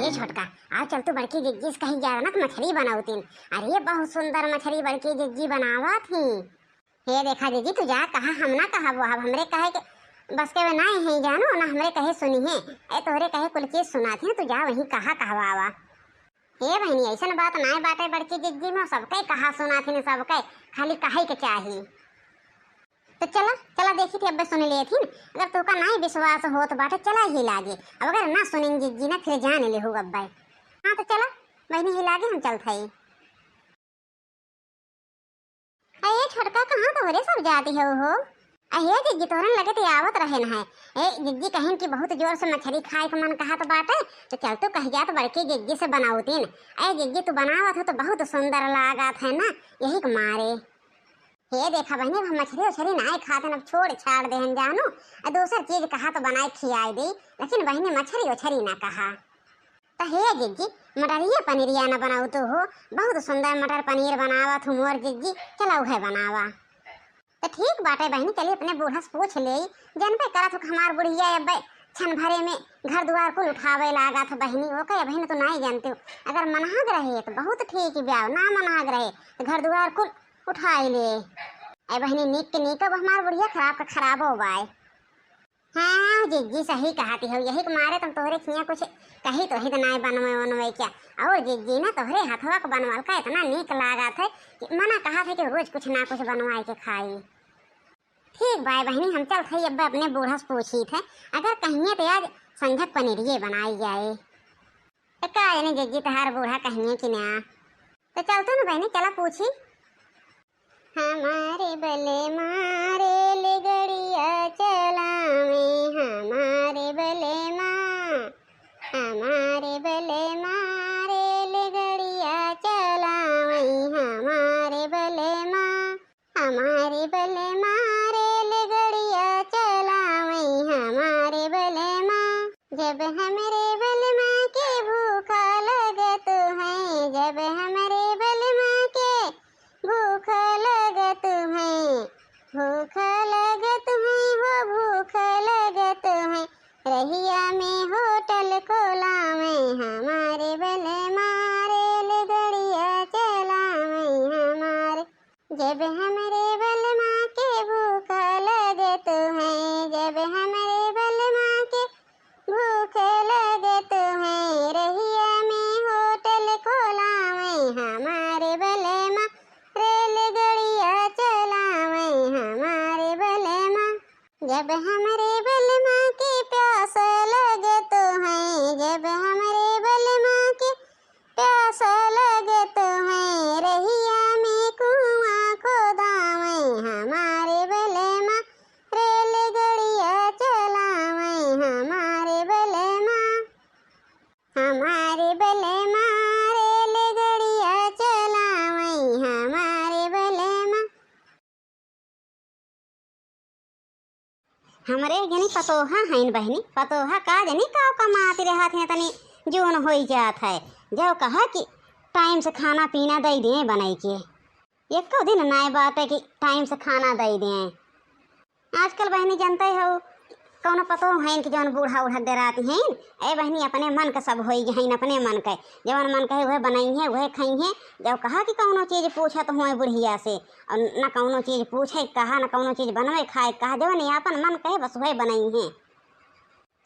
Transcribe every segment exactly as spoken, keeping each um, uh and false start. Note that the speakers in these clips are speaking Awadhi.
ए छोटका, आओ चल तू बड़की जिज्जी से कही यार ना कि मछरी बनावतिन। अरे बहुत सुंदर मछरी बड़की जिज्जी बनावत ही। हे देखा जिज्जी, तू जा कहा, हम ना कहब, अब हमरे कहे के बस के नाहीं है जानो ना, हमरे कहे सुनी है। ए तोहरे कहे कुल चीज सुनात ही, तू जा वहीं कहा कहवावा। हे बहिनी, ऐसन बात नाय बाटे बड़की जिज्जी में, सबके कहा सुनाथिन, सबके खाली कहे के चाही। तो चला, चला देखी थी, अब्बे सुन लेथिन। अगर तोका नाय विश्वास होत बाटे, चला ही लागे। अब अगर ना सुनिन जिज्जी ना, फिर जान लेहु अब्बे। हाँ तो चला बहिनी, ही लागे हम चलत हई। अये छोटका, कहाँ तोहरे सब जाति हो हो? अये जिज्जी, तोहरे लगे ते आवत रहेन है। ए जिज्जी कहिन कि बहुत जोर से मछरी खाए के मन कहत बाटे, तो चल तू कह जात बड़की जिज्जी से बनावतिन। अये जिज्जी, तू बनावत हो तो बहुत सुंदर लागत है ना, यही के मारे। हे देखा बहिनी, अब हम मछरी उछरी नाय खाते, अब छोड़ छाड़ देहन जानो। आ दूसर चीज कहा तो बनाए खियाए दे, लेकिन बहिनी मछरी उछरी ना कहा। त हे जिज्जी, मटरिया पनीरिया न बनाऊ तू हो, बहुत सुंदर मटर पनीर बनावत हूँ मोर जिज्जी, चला उहे बनावा। त ठीक बाटे बहिनी, चली अपने बूढ़ा से पूछ लेई, जनबे करत हो कि हमार बुढ़िया अब्बे छन भरे में घर दुआर कुल उठावे लागत हो बहिनी, ओके बहिनी तू नाई जानती हो, अगर मनहग रहे तो बहुत ठीक ब्याव, ना मनहग रहे तो घर दुआर कुल उठाई ले। ए बहिनी, नीक के नीक अब हमार बुढ़िया, खराब का खराबो बाय। हाँ जिज्जी, सही कहती हो, यही के मारे तुम तोहरे खिया कुछ कही तो ही तो नाय बनवे वनवे क्या। और जिज्जी ना तोहरे हथवा के बनवल का इतना नीक लागत है कि मना कहत है कि रोज कुछ ना कुछ बनवाए के खाई। ठीक बाय बहिनी, हम चलत हई अब अपने बूढ़ा से पूछी थे, अगर कहिए तो आज संझक पनीरिये बनाई जाए। तो का जाने जिज्जी तहार बूढ़ा कहिए कि ना। तो चल तू ना बहिनी, चला पूछी। हमारे बलमा रेलगड़िया चलावे, हमारे बलमा, हमारे बलमा रेलगड़िया चलावे, हमारे बलमा, हमारे बलमा रेलगड़िया चलावे, हमारे बलमा। जब हमरे बलमा के भूखा लगत है, जब हमरे बलमा के भूख लगत है, भूख लगत है हो, भूख लगत है। रहिया में होटल खोलावे, हमारे बलमा रेलगड़िया चलावे, हमारे। जब हमरे बलमा के भूख लगत है, जब हमरे बलमा के भूख लगत है, रहिया में होटल खोलावे, हमारे बलमा रेलगड़िया चलावे, हमारे बलमा। जब हमरे बलमा के प्यास लगत है, जब हमरे बलमा के प्यास लगत है, रहिया में कुआं खोदावे, हमारे बलमा रेलगड़िया चलावे, हमारे बलमा। हमारे बलमा रेलगड़िया चलावे, हमारे बलमा। हमरे जनी पतोहा हईन बहिनी, पतोहा का जनी काव कमात रहत हैं, तनी जून होई जात है। जब कहा कि टाइम से खाना पीना दई दें बनाई के, एको दिन नाय बाटे कि टाइम से खाना दई दें। आजकल बहिनी जनते हो, कौनो पतोह हईन कि जौन बूढ़ा उढ़ा डेराती हईन। ए बहिनी, अपने मन के सब होई हईन, अपने मन के। जवन मन कहे उहे बनइहें, उहे खइहें। जब कहा कि कौनो चीज पूछत होए बुढ़िया से, और न कौनो चीज पूछे कहा, न कौनो चीज बनवे खाए कहा, जवन आपन मन कहे बस उहे बनइहें।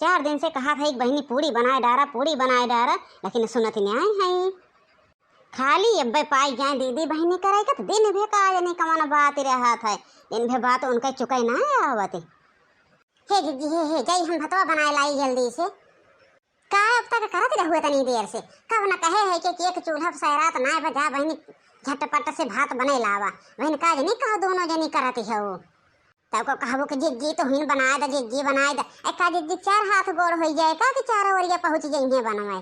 चार दिन से कहा था एक बहिनी पूड़ी बनाए डारा, पूड़ी बनाए डारा, लेकिन सुनत न्याय है। खाली अब्बे पाई जाए दीदी बहिनी करे के, तो दिन भे का जाने कवन बात रहत है, दिन भे बात उनके चुके ना आवत। हे जिज्जी, हे, हे, जाई हम भतवा बनाए लाई जल्दी से। का अब तक करत रहुए तनी देर से? कब न कहे है कि, कि एक चूल्हा पे सैरात ना बजा बहिनी, झटपट से भात बने लावा। बहिन का जनी कहो दोनों जनी करत हो। तब को कहबो कि जिज्जी तो हिन बनाए द, जिज्जी बनाए द। ए का जिज्जी चार हाथ गोड़ होई जाए का कि चारों ओरिया पहुँच जइहें बनवे।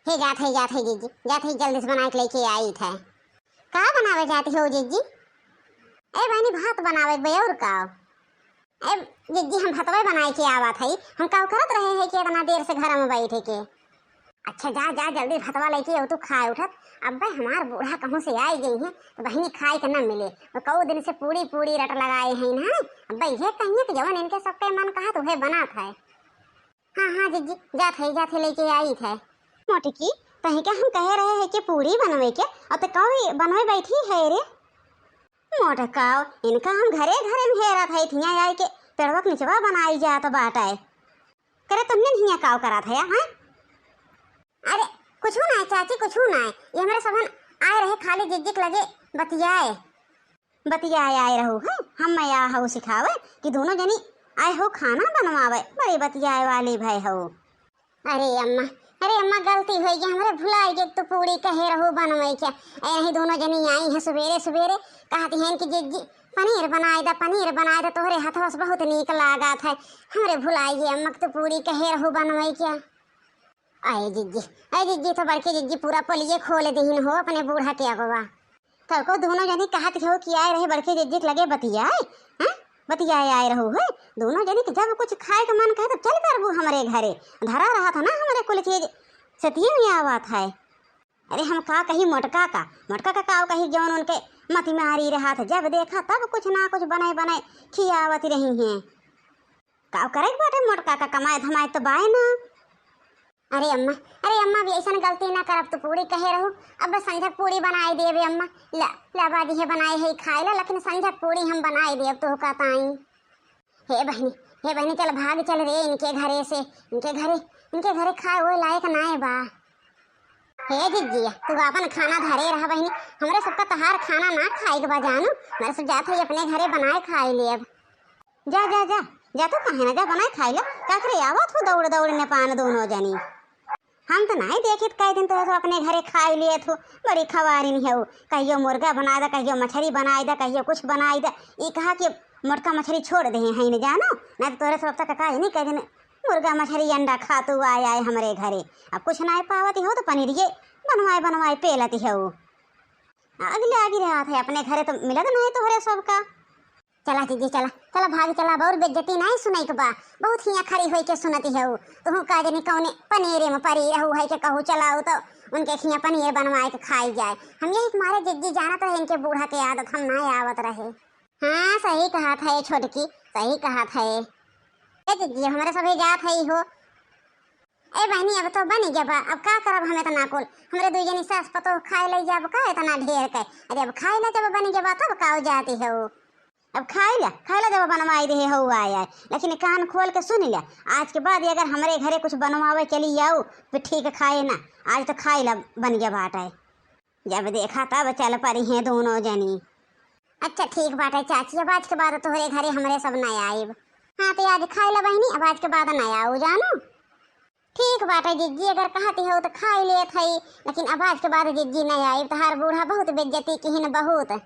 हे जात है, जात है जिज्जी, जात है जल्दी से बनाए के लेके आई थे। का बनावे जाती हो जिज्जी? ए बहिनी भात बनावे बे और का? ए जिज्जी हम भतवे बनाए के आवत है, हम का करत रहे हैं कि इतना देर से घर में बैठे के। अच्छा जा, जा जल्दी भतवा लेके आओ तू खाए उठत। अब्बे हमार बूढ़ा कहूँ से आई गई हैं तो बहिनी खाए के न मिले। वो कऊ दिन से पूड़ी पूड़ी रट लगाए हैं ना। अब्बे ये कहिए कि जवन इनके सबके मन कहा तो वह बनात है। हाँ, हाँ जिज्जी, जात है, जात है लेके आई थे। मोटकी, तहीं के हम कहे रहे हैं कि पूड़ी बनवे के, और तो कौन बनवे बैठी है रे? मोटकाओ, इनका हम घरे घरे में हेरत है, थिया आए के पेड़वा के निचवा बनाई जात बाटे। करे तुमने हिया काव करत है, हाँ? अरे, कुछू ना है चाची, कुछू ना है। ये हमरे सबन आए रहे खाली जिज्जी के लगे बतियाए। बतियाए आए रहू है, हम मैं आ हऊ सिखावे कि दोनों जनी आए हो खाना बनवावे, बड़ी बतियाए वाली भय हो। अरे अम्मा, अरे अम्मा, गलती होई गई, हमरे भुलाई गई, तू पूड़ी कहे रहू बनवे के। ए, यही दोनों जनी आई हैं सुबेरे सुबेरे, कहती हैं कि जिज्जी पनीर बनाए दा, पनीर बनाए दा, तोहरे हथवा से बहुत नीक लागत है। हमरे भुलाई गई अम्मा कि तू पूड़ी कहे रहू बनवे के। अरे जिज्जी, अरे जिज्जी, तो बड़की जिज्जी पूरा पोलिये खोल दिहिन हो अपने बूढ़ा के अगवा। तब को दोनों जनी कहत हो कि आए रहे बड़की जिज्जी के लगे बतियाए, हैं? बतियाए आए रहू है। दोनों जनी के जब कुछ खाए के मन कहे तब चल करबू हमरे घरे। धरा रहा था ना हमरे कुल चीज, सतिये में आवत है। अरे हम का कही मोटका का, मोटका का काव कही जौन उनके मति मारी रहा था। जब देखा तब कुछ ना कुछ बनाए बनाए खियावत रही हैं। का करे के बाटे मोटका का, कमाए धमाए तो बाए ना। अरे अम्मा, अरे अम्मा, भी ऐसन गलती ना करब, तू पूड़ी कहे रहू। अब बस संझक पूड़ी बनाए देबे अम्मा। ला, ला बाजी है बनाए है खाए ला, लेकिन संझक पूड़ी हम बनाए देब तू का ताई। हे बहनी, हे बहनी, चल भाग चल रे इनके घरे से, इनके घरे, इनके घरे खाए वो लायक नाए बा। हे जिज्जी, तू आपन खाना धरे रहा बहनी, हमरे सबका तहार खाना ना खाए के बा जानू, हमरे सब जात है अपने घरे बनाए खाए लेब। जा, जा, जा, जा तू काहे ना, जा बनाए खाई ला। का करे आवत हो दौड़ दौड़ ने पान दोनों जनी। हम तो नाहीं देखित कई दिन तो, तो अपने घरे खाई लिए थू, बड़ी खवारिन है वो। कहियो मुर्गा बनाए दा, कहियो मछरी बनाए दा, कहियो कुछ बनाए दा। ई कहा कि मोटका मछरी छोड़ दे हैं न जानो, ना तो तोरे सब तक का नहीं कई दिन मुर्गा मछरी अंडा खातू आए आए हमरे घरे। अब कुछ नाहीं पावत हो तो पनीरिये बनवाए बनवाए पेलत हो। अगले आगे रहत है अपने घरे तो मिलत नहीं तोहरे सबका। चला जिज्जी चला, चला भाग चला, अब और बेइज्जती नाहीं सुनई के बा। बहुत हियाँ खड़ी होई के सुनती है उ। तुहू का जनी कौने पनीरे में परी रहू है के कहू चलाऊ तो उनके हियाँ पनीर बनवाए के खाई जाए। हम यही के मारे जिज्जी जानत रहे इनके बूढ़ा के आदत हम नाहीं आवत रहे। हाँ सही कहत है छोटकी, सही कहत है। ए जिज्जी हमरे सभे जात है हो। ए बहनी, अब तो बन गया बा, अब का करब हम इतना कुल? हमरे दुई जनी सास पतोह खाए ले जाब का इतना ढेर के? अरे अब खाए ले जब बन गया बा तब का हो जाती हो? अब खाए ले, खाए ले जब बनवाई रहे हो आए आए, लेकिन कान खोल के सुन ले, आज के बाद अगर हमरे घरे कुछ बनवावे चली आओ तो ठीक खाए ना, आज तो खाए ला बन गया बाटे। जब देखा तब चल पड़ी हैं दोनों जनी। अच्छा ठीक बाटे चाची, अब आज के बाद तोहरे घरे हमरे सब ना आइब। हाँ तो आज खाए ला बहनी, अब आज के बाद ना आओ जानू। ठीक बाटे जिज्जी, अगर कहती हो तो खाई लेत हई, लेकिन अब आज के बाद जिज्जी ना आइब, तहार बूढ़ा बहुत बेइज्जती किहिन बहुत।